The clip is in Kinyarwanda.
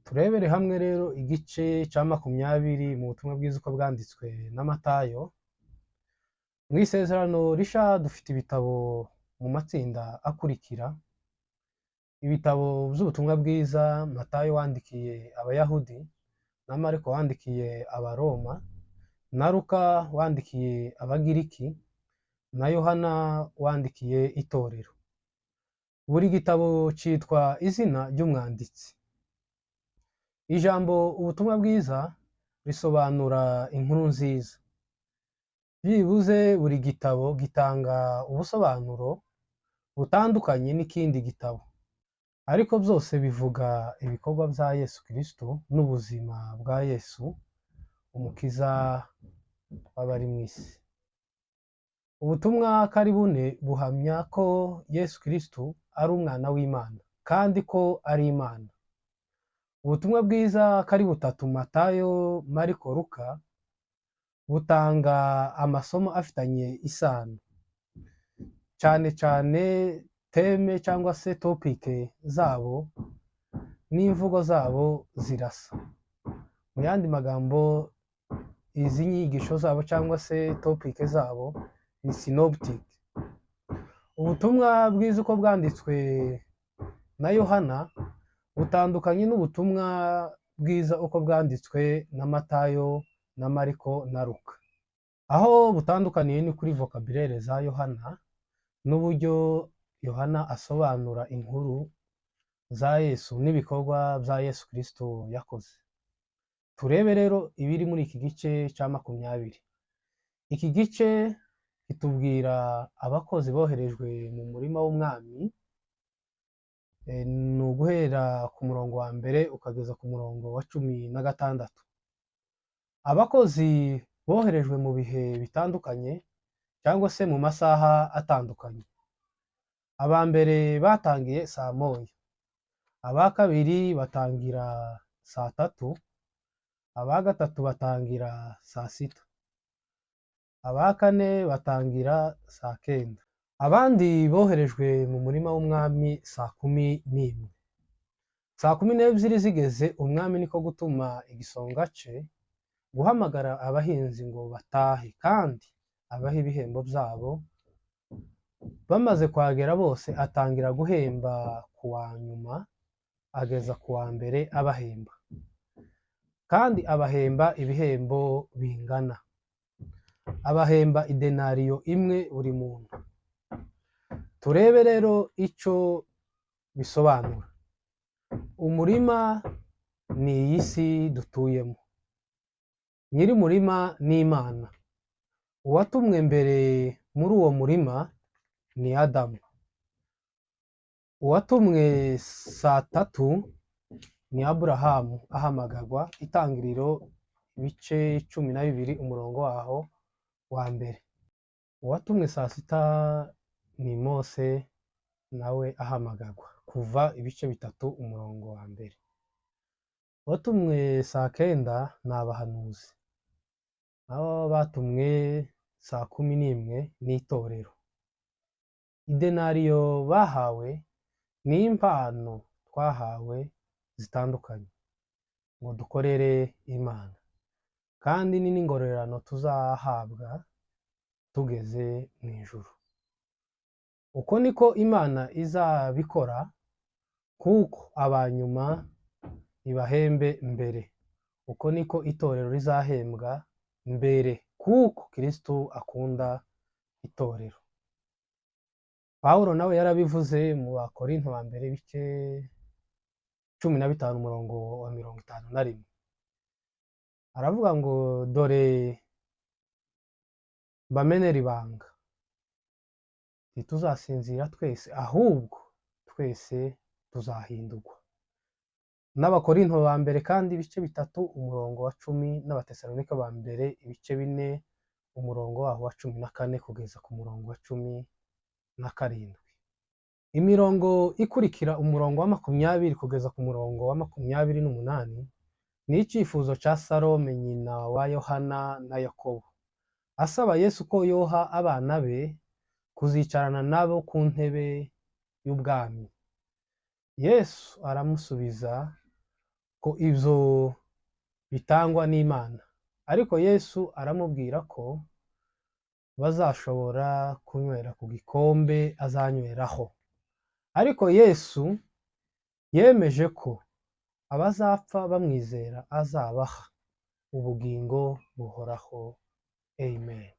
Turebere hamwe rero igice cya 20 mu butumwa bwiza uko bwanditswe na Matayo. Mu Isezerano Rishya dufite ibitabo mu matsinda akurikira: ibitabo by'ubutumwa bwiza Matayo wandikiye Abayahudi, na Mariko wandikiye Abaroma, na Luka wandikiye Abagiriki, na Yohana wandikiye itorero. Buri gitabo cyitwa izina ry'umwanditsi. Ijambo ubutumwa bwiza risobanura inkuru nziza. Byibuze buri gitabo gitanga ubusobanuro butandukanye n'ikindi gitabo, ariko byose bivuga ibikorwa bya Yesu Kristo n'ubuzima bwa Yesu, umukiza w'abari mu isi. Ubutumwa kari bune buhamya ko Yesu Kristo ari umwana w'Imana kandi ko ari Imana. Ubutumwa bwiza kari butatu, Matayo, Mariko, Luka, butanga amasomo afitanye isano, cyane cyane thème cyangwa se topic zabo n'imvugo zabo zirasa. Mu yandi magambo, izi nyigisho zabo cyangwa se topic zabo ni synoptic. Ubutumwa bwiza uko bwanditswe na Yohana butandukanye n'ubutumwa bwiza uko bwanditswe na Matayo na Mariko na Luka. Aho butandukaniye ni kuri vocabulaire za Yohana n'uburyo Yohana asobanura inkuru za Yesu n'ibikorwa bya Yesu Kristo yakoze. Turebe rero ibiri muri iki gice cya 20. Iki gice kitubwira abakozi boherejwe mu murima w'umwami. Ni uguhera ku murongo wa mbere ukageza ku murongo wa 16. Abakozi boherejwe mu bihe bitandukanye cyangwa se mu masaha atandukanye. Aba mbere batangiye saa 1, aba kabiri batangira saa 3, aba gatatu batangira saa 6, aba kane batangira saa 9. Abandi boherejwe mu murima w'umwami saa 11. Saa 12 zigeze, umwami niko gutuma igisonga ce guhamagara abahinzi ngo batahe kandi abahe ibihembo byabo. Bamaze kuhagera bose, atangira guhemba ku wa nyuma ageza ku wa mbere abahemba, kandi abahemba ibihembo bingana, abahemba idenariyo imwe buri muntu. Turebe rero icyo bisobanura. Umurima ni iyi si dutuyemo, nyir'umurima ni Imana. Uwatumwe mbere muri uwo murima ni Adamu. Uwatumwe saa 3 ni Aburahamu ahamagarwa, Itangiriro ibice 12 umurongo waho wa mbere. Uwatumwe saa 6 ni Mose nawe ahamagarwa, Kuva ibice 3 umurongo wa mbere. Uwatumwe saa 9 ni abahanuzi, nabo batumwe saa 11 n'itorero. Idenariyo bahawe ni impano twahawe zitandukanye ngo dukorere Imana, kandi ni n'ingororano tuzahabwa tugeze mu ijuru. Uko niko Imana izabikora, kuko abanyuma ibahembe mbere. Uko niko itorero rizahembwa mbere, kuko Kristo akunda itorero. Pawulo nawe yarabivuze mu Bakorinto ba mbere ibice 15 umurongo wa 51, aravuga ngo: "Dore mbamenere ibanga, ntituzasinzira twese, ahubwo twese tuzahindurwa." N'Abakorinto ba mbere kandi ibice 3 umurongo wa 10, n'Abatesalonika ba mbere ibice 4 umurongo waho wa 14 kugeza ku murongo wa 17. Imirongo ikurikira, umurongo wa 20 kugeza ku murongo wa 28, ni icyifuzo cya Salome, nyina wa Yohana na Yakobo, asaba Yesu ko yoha abana be kuzicarana nabo ku ntebe y'ubwami. Yesu aramusubiza Ko ibyo bitangwa n'Imana. Ariko Yesu aramubwira ko bazashobora kunywera ku gikombe azanyweraho. Ariko Yesu yemeje ko abazapfa bamwizera azabaha ubugingo buhoraho. Amen.